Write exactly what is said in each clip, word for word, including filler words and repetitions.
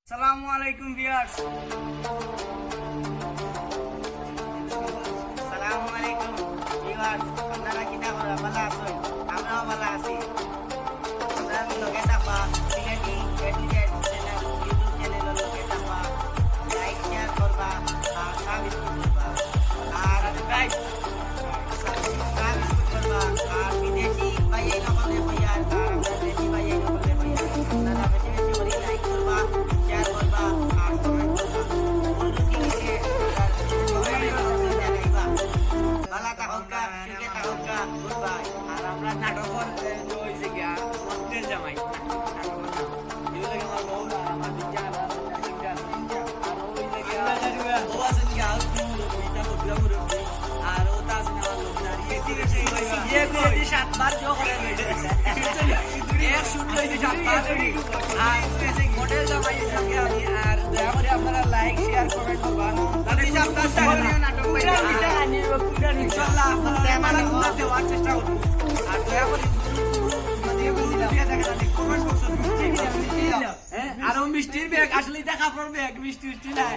আসসালামু আলাইকুম ভিউয়ার্স। আসসালামু আলাইকুম ভিউয়ার্স, আপনারা কিতা করা, ভালা আছইন? আমরাও ভালা আছি। আমরার লগে থাকবা, Sylheti A to Z channel, YouTube channel-র লগে থাকবা, like, share করবা, আর subscribe করবা। আর subscribe করবা, আর বিদেশি ভাইয়াইন অকলরে কইয়ার, আর আমরার দেশি ভাইয়াইন অকলরে কইয়ার, আপনারা বেশি বেশি করি like করবা, share করবা, আর comment করবা। ভুল ত্রুটি অইলে আমরার comment box-ও জানাইবা। ভালা থাকউক্কা, সুখে থাকউক্কা, good bye। আর আমরার নাটকর, এ, অইছে গিয়া, মন্ত্রীর জামাই। নাটকর নাম। এগুলো আমার বউ আর আমার দুইটা আর আমার দুইটা আছে। আর ওই যে গিয়া, বউ আছে গিয়া, আর তিন মুরব্বি, ইটা বড় মুরব্বি। আর ওটা আছে আমার লোক দাঁড়িয়ে। বিয়ে করে যে সাতবার বিয়ে করে রয়েছে। এক shoot হয়েছে সাতবার। আর মডেল জামাই হিসাবে আমি, আর দয়া করে আপনারা like, share, comment করবা। আমি সাতবার পুরা নাটক পাইবা। পুরা ভিডিও আনি, পুরা ভিডিও। ইনশাআল্লাহ, আপনারা আমার গুণা দেওয়ার চেষ্টা করবো। আর দয়া করে যদি কোনো video দেখে থাকেন, comment box-ও মিষ্টি দিলাম, মিষ্টি দিলাম। হ্যাঁ, আরো মিষ্টির ব্যাগ, আসলে ইটা কাপড়র ব্যাগ, মিষ্টি মিষ্টি নাই।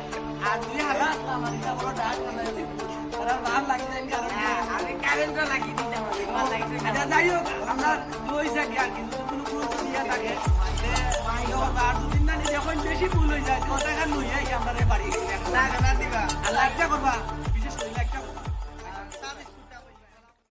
আর দুই হাজার আসলাম, আর ইটা বড় ডাক বানাই দিল। ওরা বার লাগি যায়, কারণ হ্যাঁ, আমি কারেন্টও লাগিয়ে দিতাম, আমি বার লাগি দিতাম। আচ্ছা, যাই হোক, আমরা দুই সাইডে আর কি, যদি কোনো ভুল ত্রুটি হয়ে থাকে, যে, ভাই, ও, আর দুই তিন দিন এখন বেশি ভুল হয়ে যায়, তো ওটা এখন নই, এই আমরা বাড়ি। না, না, দিবা। আর like-টা করবা।